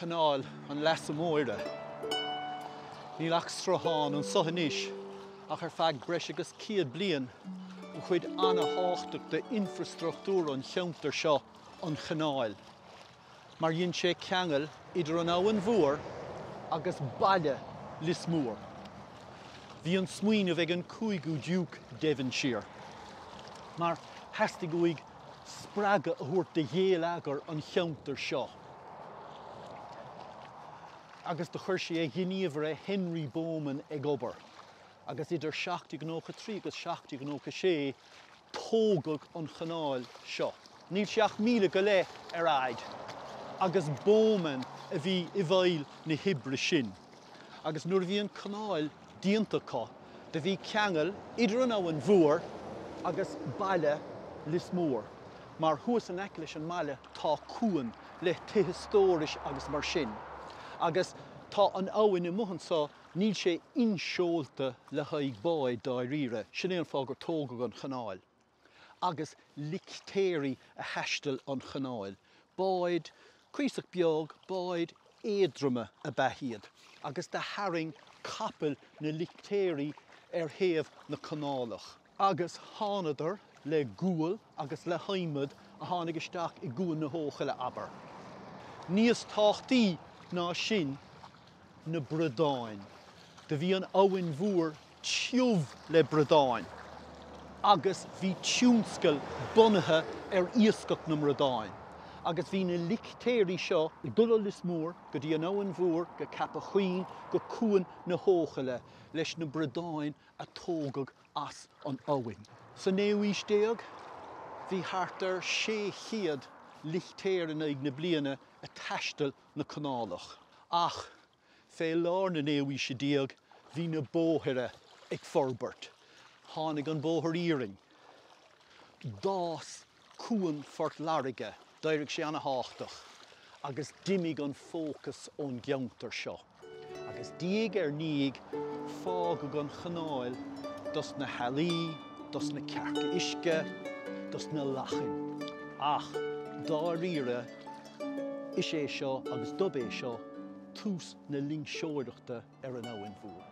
Canáil an Leasa Móire. Níl ach sruthán anso anois ach ar feadh breis agus 100 bliain ba chuid ana-thábhachtach d'infreastruchtúr an cheantair seo an chanáil mar dhein sé ceangal idir an Abhainn Mhór agus baile Lios Mór. Bhí an smaoineamh ag an 5ú Diúc Devonshire mar theastaigh uaidh spreagadh a thabhairt do ghéilleagar an cheantair seo agus do chuir sé a ghníomhaire Henry Bowman ag obair agus idir 1793 agus 1796 tógadh an chanáil seo. Níl sé ach míle go leith ar fhaid agus Bowman a bhí i bhfeighil na hoibre sin. Agus nuair a bhí an chanáil déanta acu, do bhí ceangal idir an Abhainn Mhór agus baile Lios Mór, mar thuas in aice leis an mbaile tá cuan le tithe stórais agus mar sin. Agus tá an abhainn amuigh anso, níl sé inseolta le haghaidh báid dáiríre, sin é an fáth gur tógadh an chanáil. Agus lictéirí a thaistil an chanáil, báid cuíosach beag, báid éadroma ab ea iad, agus do tharraing capaill na lictéirí ar thaobh na canálach. Agus thánadar le gual agus le hadhmad a tháinig isteach i gCuan na hEochaille, abair. Níos tábhachtaí ná sin, na bradáin. Do bhí an Abhainn Mhór tiubh le bradáin agus bhí tionscal bunaithe ar iascach na mbradáin agus bhí na lictéirí seo ag dul ó Lios Mór go dtí an Abhainn Mhór, go Ceapach Chuinn, go Cuan na hEochaille leis na bradáin a tógadh as an abhainn. Sa naoú aois déag bhí thart ar 600 lictéir in aghaidh na bliana ag taisteal na canálach. Ach fé lár na naoú aoise déag bhí na bóithre ag forbairt. Tháinig an bóthar iarainn. D'fhás Cuan Phort Láirge, d'éirigh sé ana-thábhachtach agus d'imigh an fócas ón gceantar seo. Agus diaidh ar ndiaidh fágadh an chanáil dos na healaí, dos na cearca uisce, dos na lachain. Ach dáiríre, Is é seo, agus dob é seo, tús na loingseoireachta ar an Abhainn Mhór.